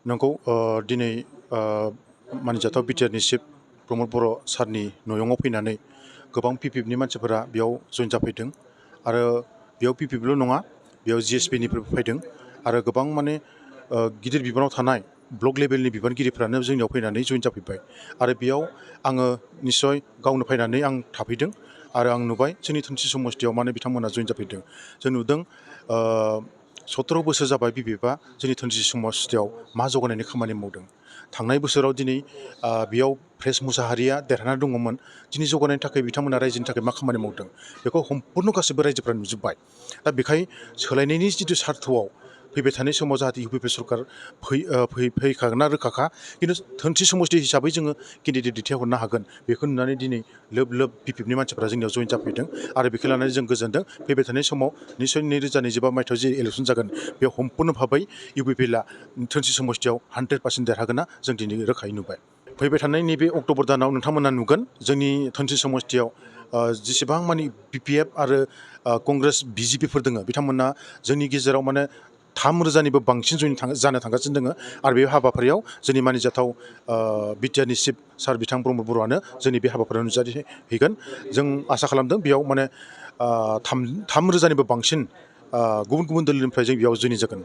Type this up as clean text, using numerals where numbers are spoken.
नोंखौ दिनै मानिजाथाव बिटिआरनि चिफ प्रमद बर' सारनि न'यङाव फैनानै गोबां पिपिएफनि मानसिफोरा बेयाव जइन जाफैदों आरो बेयाव पिपिएफल' नङा बेयाव जिएसपिनिफ्रायबो फैदों आरो गोबां माने गिदिर बिबानाव थानाय ब्लक लेभेलनि बिबानगिरिफ्रानो जोंनियाव फैनानै जइन जाफैबाय आरो बेयाव आङो निस्सय गावनो फैनानै आं थाफैदों आरो आं नुबाय जोंनि धोनस्रि समस्थियाव माने बिथांमोना जइन जाफैदों जों नुदों 17 बोसोर जाबाय पिपिएफआ जोंनि धोनस्रि समस्थियाव मा जौगानायनि खामानि मावदों थांनाय बोसोराव दिनै बेयाव प्रेस मुसाहारिया देरहानानै दङमोन दिनै जौगानायनि थाखाय बिथांमोना रायजोनि थाखाय मा खामानि मावदों बेखौ सम्पुर्ण गासैबो रायजोफ्रा नुजोब्बाय दा बेखाय सोलायनायनि जिथु सार्थआव फैबाय थानाय समाव जाहाथे इउपिपि सरकार फैखागोना रोखाखा खिन्थु धोनस्रि समस्ति हिसाबै जोङो केन्डिडेट दैथायहरनो हागोन बेखौ नुनानै दिनै लोब लोब पिपिएफनि मानसिफ्रा जोंनियाव जइन जाफैदों आरो बेखौ लानानै जों गोजोनदों फैबाय थानाय समाव निस्सय 2025 मायथाइयाव जि इलेक्सन जागोन बेयाव सम्पुर्ण भाबै इउपिपिएलआ धोनस्रि समस्तियाव 100% देरहागोना जों दिनै रोखायै नुबाय फैबाय थानाय नैबे अक्ट'बर दानाव नोंथांमोना नुगोन जोंनि धोनस्रि समस्तियाव जेसेबां मानि पिपिएफ आरो कंग्रेस बिजेपिफोर दङ बिथांमोना जोंनि गेजेराव माने 3,000निबो बांसिन जानो थांगासिनो दङ आरो बे हाबाफारियाव जोंनि मानिजाथाव बिटिआरनि चिफ सार बिथां प्रमद बर'आनो जोंनि बे हाबाफारियाव नुजाथिहैगोन जों आसा खालामदों बेयाव माने 3,000निबो बांसिन गुबुन गुबुन दोलोनिफ्राय जों बेयाव जइन जागोन